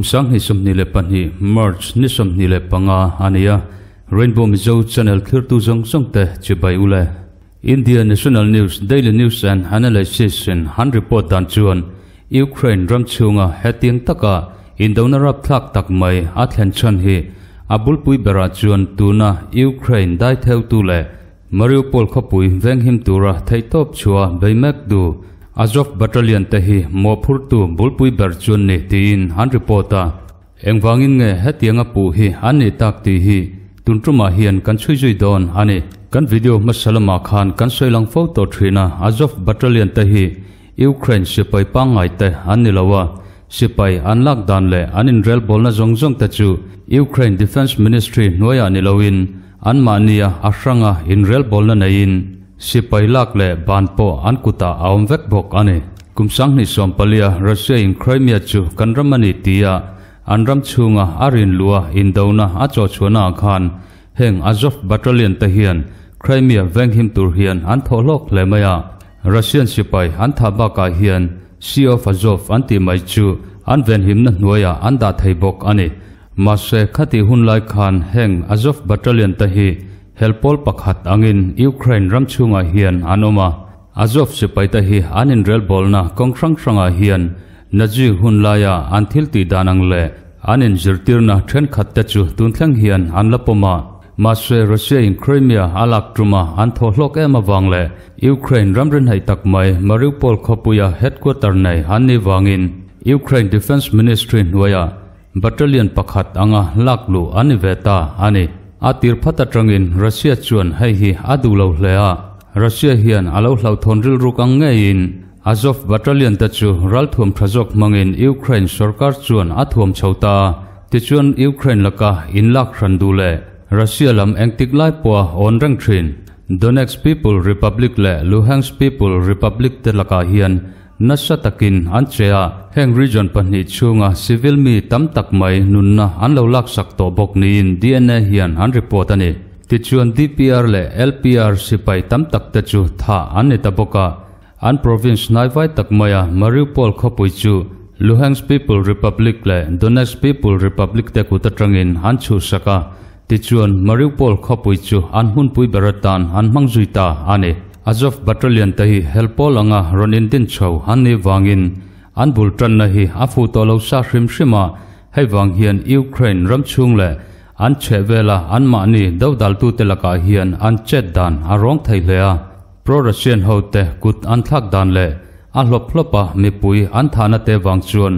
Kum 2022 March ni 25 a ni a, Rainbow Mizo channel thlirtu zawng zawng te chibai ule. India National News Daily News and Analysis in han report dan chuan Ukraine ram chhunga hetiang taka indona rapthlak tak mai a thlen chhan hi a bulpui berah chuan tuna Ukraine dai theutu leh Mariupol khawpui venghim tura theihtawp chhuah bei mek du Azov Battalion te hi mawhphurtu bulpui ber chuan ni tiin an report a. Engvangin nge hetianga puh hi an nih tak tih hi tun tumah hian kan chhui zui dawn a ni. Kan video hmasa lamah khan kan sawi lang fo tawh thin a, Azov Battalion te hi Ukraine sipai pangngai te an ni lo a, sipai an lak dan leh an inrelbawlna zawng zawng te chu Ukraine Defence Ministry hnuaiah ni loin anmahnia a hranga inrelbawlna neiin sipai lak leh ban pawh an kutah a awm vek bawk a ni. Kum 2014-a Russia in Crimea chu kan ram a ni tia an ram chhunga a rin luh a indona a chawhchhuahnaah khan heng Azov Battalion te hian Crimea venghim tur hian an thawh hlawk hle mai a. Russian sipai an thah bakah hian Sea of Azov an tih mai chu an venhimna hnuaiah an dah thei bawk a ni. Mahse, khatih hun lai khan heng Azov Battalion te hi helpawl pakhat angin Ukraine ram chhungah hian an awm a. Azov sipai te hi an inrelbawlna kawng hrang hrangah hian Nazi hun laia an thil tih dan ang leh an inzirtirna thenkhat te chu tun thleng hian an la pawm a. Mahse, Russia in Crimea a lak tuma an thaw hlawk em avang leh Ukraine ram rinhaih tak mai Mariupol khawpuia headquarter nei an nih vangin Ukraine Defence Ministry hnuaiah Battalion pakhat anga lak luh an ni ve ta a ni. A tir phat atangin Russia chuan hei hi a duh lo hle a, Russia hian a lo hlauhthawn rilruk ang ngeiin Azov Battalion te chu ralthuam tha zawk hmangin Ukraine sorkar chuan a thuam chho ta a, tichuan Ukraine laka inlak hran duh leh Russia lam engtik lai pawha awn reng thin Donetsk People Republic leh Luhansk People Republic te lakah hian Nasa takin an che a, heng region pahnih chhunga civil mi tam tak mai nunna an lo laksak tawh bawk niin DNA hian an report a ni. Tichuan DPR leh LPR sipai tam tak te chu thah an ni ta bawk a, an province hnaivai tak maia Mariupol khawpui chu Luhansk People Republic leh Donetsk People Republic te kut atangin an chhuhsak a, tichuan Mariupol khawpui chu an hmunpui ber atan an hmang zui ta a ni. Azov Battalion te hi helpawl anga rawn indin chho an nih vangin an bul tanna hi a fuh tawh lo sa hrim hrim a, hei vang hian Ukraine ram chhung leh an chheh vela anmahni dodaltute lakah hian an chet dan a rawng thei hle a. Pro-Russian hote kut an thlak dan leh a hlawp hlawpa mipui an thahna te vang chuan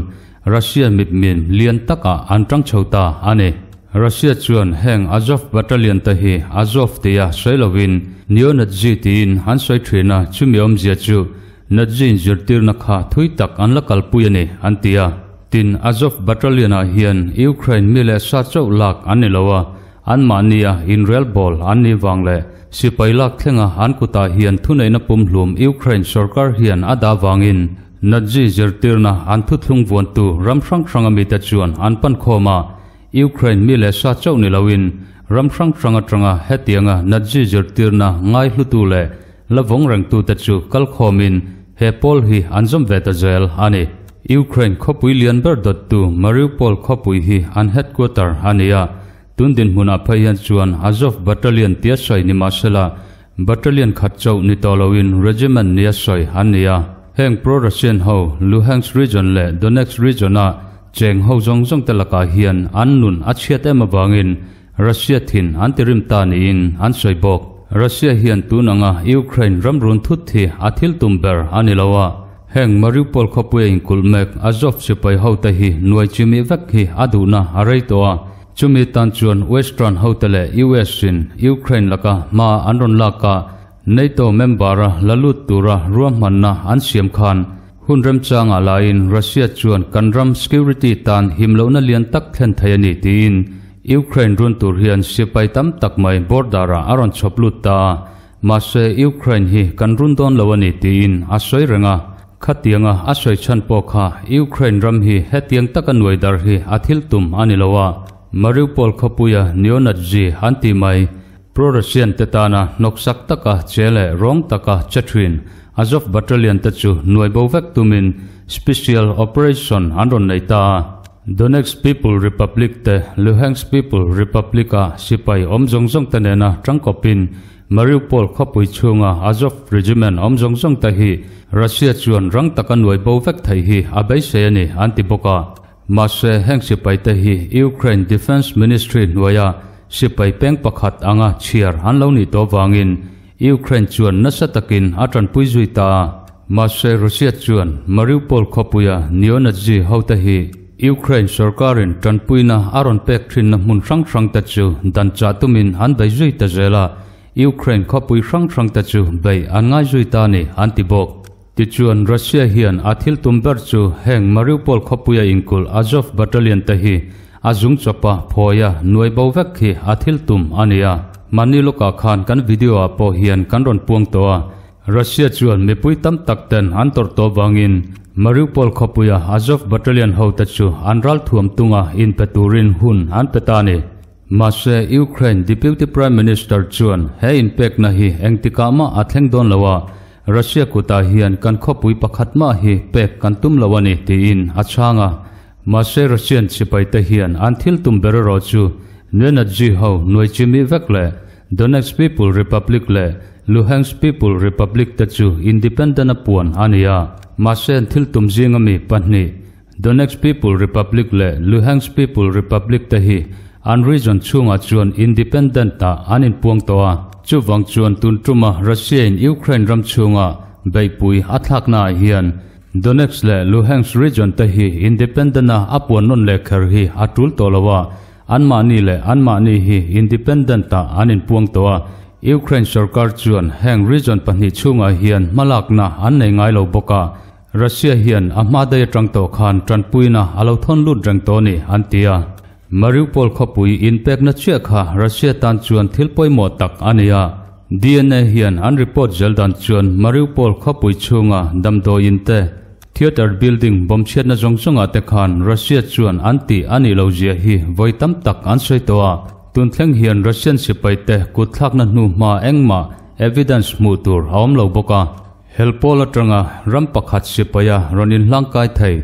Russia mitmin lian takah an tang chho ta a ni. Russia chuan heng Azov Battalion te hi Azov tia sawi lovin Neo-Nazi tiin an sawi thin a, chumi awmzia chu Nazi inzirtirna kha thui tak an la kalpui a ni, an ti a. Tin, Azov Battalion-ah hian Ukraine mi leh sa chauh lak an ni lo a, anmahnia inrelbawl an nih vang leh sipai lak thlenga an kutah hian thuneihna pumhlum Ukraine sorkar hian a dah vangin Nazi zirtirna an thuthlung vuantu ram hrang hranga mite chuan an pan khawm a, Ukraine mi leh sa chauh ni loin ram hrang hrang atanga hetianga Nazi zirtirna ngai hlutu leh la vawng rengtute chu kal khawmin he pawl hi an zawm ve ta zel a ni. Ukraine khawpui lian ber dawttu Mariupol khawpui hi an headquarter a ni a, tun dinhmunah phei hian chuan Azov Battalion tia sawi ni mahsela Battalion khat chauh ni tawh loin regiment nia sawi an ni a. Heng pro-Russian ho Luhansk region leh Donetsk region-a cheng ho zawng zawng te lakah hian an nun a chhiat em avangin Russia thin an ti rim ta niin an sawi bawk. Russia hian tun anga Ukraine ram run thut hi a thil tum ber a ni lo a. Heng Mariupol khawpuia inkulh mek Azov sipai hote hi nuai chimih vek hi a duhna a rei tawh a. Chumi tan chuan Western hote leh US in Ukraine laka hma an rawn lak a, NATO member-a la lut tura ruahmanna an siam khan hun remchangah laiin Russia chuan kan ram security tan him lohna lian tak thlen thei a ni tiin Ukraine run tur hian sipai tam tak mai border-ah a rawn chhawp lut ta a, mahse Ukraine hi kan run dawn lo a ni tiin a sawi reng a. Khatianga a sawi chhan pawh kha Ukraine ram hi hetiang taka nuai dar hi a thil tum a ni lo a, Mariupol khawpuia neo-Nazi an tih mai, pro-Russian te tana hnawksak taka che leh rawng taka che thin Azov Battalion te chu nuai bo vek tumin special operation an rawn nei ta a. Donetsk People Republic te Luhansk People Republic-a sipai awm zawng zawng te nena tangkawpin Mariupol khawpui chhunga Azov Regiment awm zawng zawng te hi Russia chuan rang taka nuai bo vek theih hi a beisei a ni an ti bawk a. Mahse heng sipai te hi Ukraine Defence Ministry hnuaia sipai peng pakhat anga chhiar an lo nih tawh vangin Ukraine chuan nasa takin a tanpui zui ta a. Mahse Russia chuan Mariupol khawpuia neo-Nazi hote hi Ukraine sorkarin tanpuina a rawn pek thinna hmun hrang hrang te chu dan chah tumin an bei zui ta zel a, Ukraine khawpui hrang hrang te chu bei an ngai zui ta a ni an ti bawk. Tichuan Russia hian a thil tum ber chu heng Mariupol khawpuia inkulh Azov Battalion te hi a zung chawpa phawia nuai bo vek hi a thil tum a ni a. Mahni lawkah khan kan video ah pawh hian kan rawn puang tawh a, Russia chuan mipui tam tak ten an tawrh tawh vangin Mariupol khawpuia Azov Battalion hote chu an ralthuam tunga inpe turin hun an pe ta a ni. Mahse, Ukraine Deputy Prime Minister chuan he inpekna hi engtikah mah a thleng dawn lo a, Russia kutah hian kan khawpui pakhat mah hi pek kan tum lo a ni tiin a chhang a. Mahse, Russian sipaite hian an thil tum ber erawh chu Neo-Nazi ho nuai chimih vek leh Donetsk People Republic leh Luhansk People Republic te chu independent a puan a ni a. Mahse, an thil tum zinga mi pahnih Donetsk People Republic leh Luhansk People Republic te hi an region chhungah chuan independent ah an inpuang tawh a, chuvang chuan tun tuma Russia in Ukraine ram chhunga beihpui a thlakna ah hian Donetsk leh Luhansk region te hi independent a a puan nawn leh kher hi a tul tawh lo a, anmahni leh anmahni hi independent ah an inpuang tawh a, Ukraine sorkar chuan heng region pahnih chhungah hian hmalakna an nei ngai lo bawk a. Russia hian a hma daih atang tawh khan tanpuina a lo thawn lut reng tawh a ni, an ti a. Mariupol khawpui inpekna chiah kha Russia tan chuan thil pawimawh tak a ni a. DNA hian an report zel dan chuan Mariupol khawpui chhunga damdawiin te, theatre building bawmchhiatna zawng zawngah te khan Russia chuan an tih a nih lo zia hi vawi tam tak an sawi tawh a. Tun thleng hian Russian sipaite kutthlakna hnu hma engmah evidence hmuh tur a awm lo bawk a. Helpawl atanga ram pakhat sipaia rawn inhlangkai thei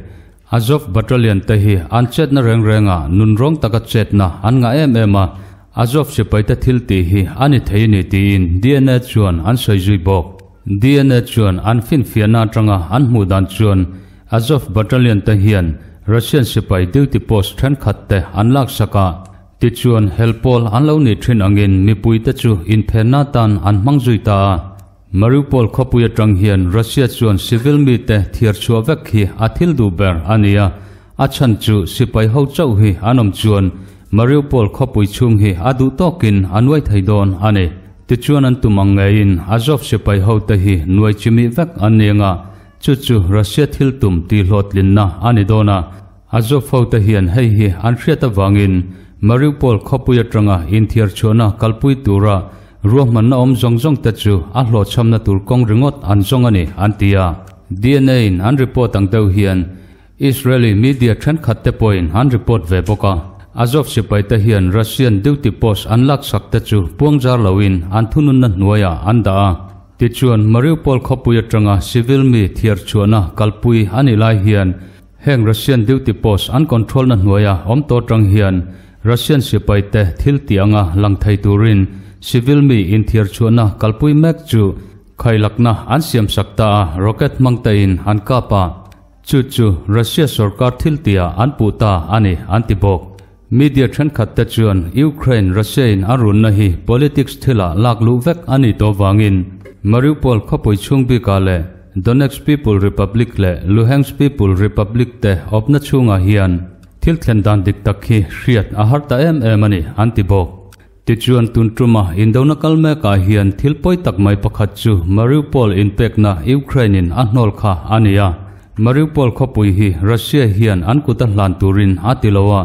Azov Battalion te hi an chetna reng rengah nunrawng taka chetna an ngah em em a, Azov sipaite thil tih hi a ni thei a ni tiin DNA chuan an sawi zui bawk. DNA chuan an finfiahna atanga an hmuh dan chuan Azov Battalion te hian Russian sipai duty post thenkhat te an laksak a, tichuan helpawl an lo nih thin angin mipuite chu inphenna tan an hmang zui ta a. Mariupol khawpui atang hian Russia chuan civil mite thiar chhuah vek hi a thil duh ber a ni a, a chhan chu sipai ho chauh hi an awm chuan Mariupol khawpui chhung hi a duh tawkin a nuai thei dawn a ni. Tichuan an tum ang ngeiin Azov sipai hote hi nuai chimih vek an ni anga, chu chu Russia thil tum tihhlawhtlinna a ni dawn a. Azov hote hian hei hi an hriat avangin Mariupol khawpui atanga inthiar chhuahna kalpui tura Ruahmanna awm zawng zawng te chu a hlawhchhamna tur kawng ringawt an zawng a ni, an ti a. DNA in an report ang deuh hian Israeli media thenkhat te pawhin an report ve bawk a. Azov sipai te hian Russian duty post an laksak te chu puangzar loin an thununna hnuaiah an dah a. Tichuan, Mariupol khawpui atanga civil mi thiar chhuahna kalpui a nih lai hian Heng Russian duty post an control na hnuaia awm tawh atang hian Russian sipai te thil tih anga lang thei turin civil mi inthiar chhuahna kalpui mek chu khailakna an siam sak ta a, rocket hmang tein an kap a, chu chu Russia sorkar thil tihah an puh ta a ni an ti bawk. Media thenkhat te chuan Ukraine Russia in a runna hi politics thilah lak luh vek a nih tawh vangin Mariupol khawpui chhung bikah leh Donetsk People Republic leh Luhansk People Republic te awpna chhungah hian thil thlen dan dik tak hi hriat a har ta em em a ni an ti bawk. Tichuan tun tuma indona kal mekah hian thil pawi tak mai pakhat chu Mariupol inpekna Ukraine in a hnawl kha a ni a. Mariupol khawpui hi Russia hian an kut a hlan turin a ti lo a,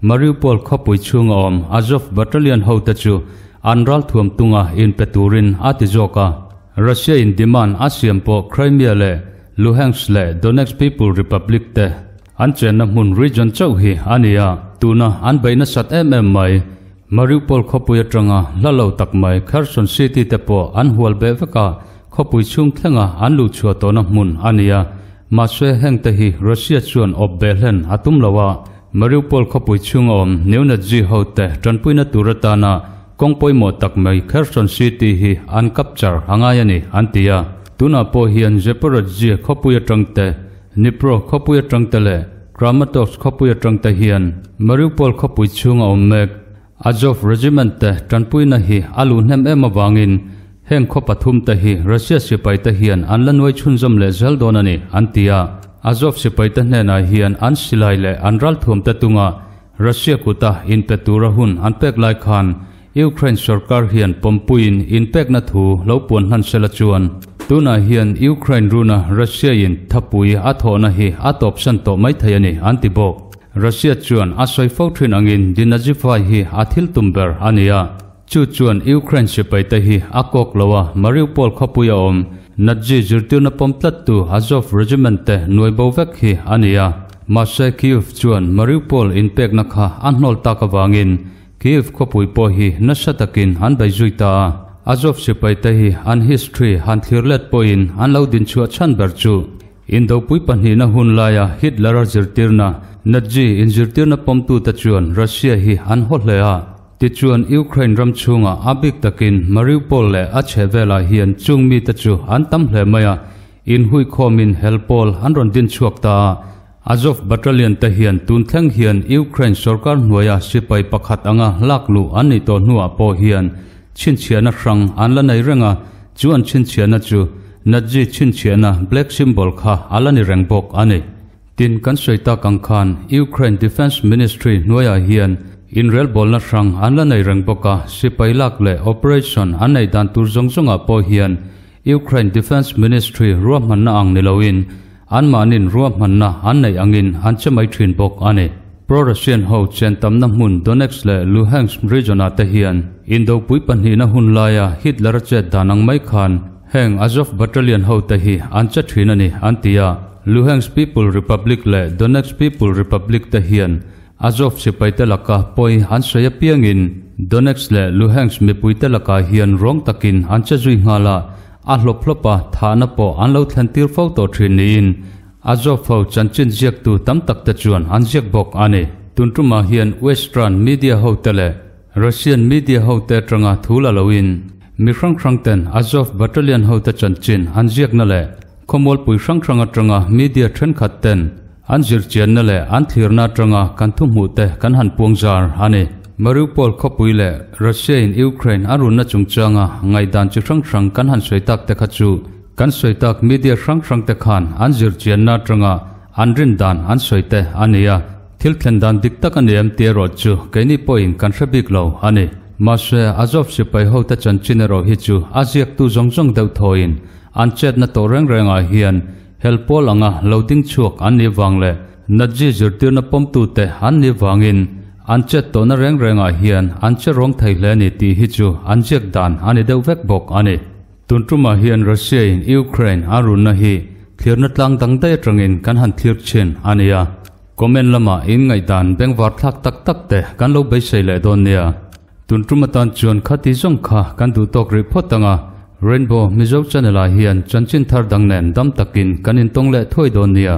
Mariupol khawpui chhunga awm Azov Battalion hote chu an ralthuam tunga inpe turin a ti zawk a. Russia in demand a siam pawh Crimea leh Luhansk leh Donetsk People Republic te an chenna hmun region chauh hi a ni a, tuna an beih nasat em em mai. Mariupol khawpui atanga hla lo tak mai Kherson City te pawh an hual beh vek a, khawpui chhung thlenga an luh chhuah tawhna hmun a ni a. Mahse heng te hi Russia chuan awp beh hlen a tum lo a. Mariupol khawpui chhunga awm neo-Nazi hote tanpuina tur atana kawng pawimawh tak mai Kherson City hi an capture a ngai a ni, an ti a. Tunah pawh hian Zaporozhye khawpui atang te, Dnipro khawpui atang te leh Kramatorsk khawpui atang te hian Mariupol khawpui chhunga awm mek Azov Regiment te tanpuina hi a luh hnem em avangin heng khaw pathum te hi Russia sipai te hian an la nuai chhunzawm leh zel dawn a ni, an ti a. Azov sipai te hnenah hian an silai leh an ralthuam te tunga Russia kuta inpe tura hun an pek lai khan Ukraine sorkar hian pawmpuiin inpekna thu lo puan hlan sela chuan tunah hian Ukraine runa Russia in thapui a thawhna hi a tawpsan tawh maithei a ni, an ti bawk. Russia chuan a sawi fo thin angin denazify hi a thil tum ber a ni a, chu chuan Ukraine sipaite hi a kawk lo a, Mariupol khawpui a awm Nazi zirtirna pawm tlattu Azov Regiment te nuai bo vek hi a ni a. Mahse Kyiv chuan Mariupol inpekna kha a hnawl tak avangin Kyiv khawpui pawh hi nasa takin an bei zui ta a. Azov sipaite hi an history han thlir let pawhin an lo dinchhuah chhan ber chu Indopui pahnihna hun laia Hitler-a zirtirna, Nazi inzirtirna pawmtute chuan Russia hi an haw hle a. Tichuan, Ukraine ram chhungah a bik takin Mariupol leh a chhehvelah hian chung mite chu an tam hle mai a, inhuikhawmin hel pawl an rawn din chhuak ta a. Azov Battalion te hian tun thleng hian Ukraine sorkar hnuaia sipai pakhat anga lak luh an nih tawh hnuah pawh hian chhinchhiahna hrang an la nei reng a, chu an chhinchhiahna chu Nazi chhinchhiahna black symbol kha a la ni reng bawk a ni. Tin, kan sawi tak ang khan Ukraine Defence Ministry hnuaiah hian inrelbawlna hrang an la nei reng bawk a, sipai lak leh operation an neih dan tur zawng zawngah pawh hian Ukraine Defence Ministry ruahmanna ang ni loin anmahnin ruahmanna an neih angin an che mai thin bawk a ni. Pro-Russian ho chen tamna hmun Donetsk leh Luhansk region-ah te hian Indopui pahnihna hun laia Hitler-a chet dan ang mai khan heng Azov Battalion ho te hi an che thin a ni, an ti a. Luhansk People Republic leh Donetsk People Republic te hian Azov sipaite laka pawi an sawi apiangin Donetsk leh Luhansk mipuite lakah hian ruang takin an che zui nghal a, a hlawp hlawpa thahna pawh an lo thlen tir fo tawh thin niin Azov ho chanchin ziaktu tam tak te chuan an ziak bawk a ni. Tun tumah hian Western media hote leh Russian media hote atanga thu la loin mi hrang hrang ten Azov Battalion hote chanchin an ziakna leh khawmualpui hrang hrang atanga media thenkhat ten An zirchianna leh an thlirna atanga kan thuhmuhte kan han puang zar a ni. Mariupol khawpui leh Russia-in Ukraine a runna chungchanga ngaihdan chi hrang hrang kan han sawi tak te kha chu kan sawi tak media hrang hrang te khan an zirchianna atanga an rin dan an sawi te a ni a. Thil thlen dan dik tak a ni em tih erawh chu keini pawhin kan hre bik lo a ni. Mahse, Azov sipai hote chanchin erawh hi chu a ziaktu zawng zawng deuh thawiin an chetna tawh reng rengah hian Hel pawl anga lo ding chhuak an nih vang leh Nazi zirtirna pawmtute an nih vangin an chet tawhna reng rengah hian an che rawng thei hle a ni tih hi chu an ziak dan a ni deuh vek bawk a ni. Tun tumah hian Russia-in Ukraine a runna hi thlirna tlang dang daih atangin kan han thlir thin a ni a. Comment lamah in ngaihdan bengvar thlak tak tak te kan lo beisei leh dawn nia. Tun tum atan chuan khati zawng kha kan duh tawk rih phawt ang a, Rainbow Mizo Channel ah hian chanchin thar dang nen dam takin kan intawng leh thuai dawn nia.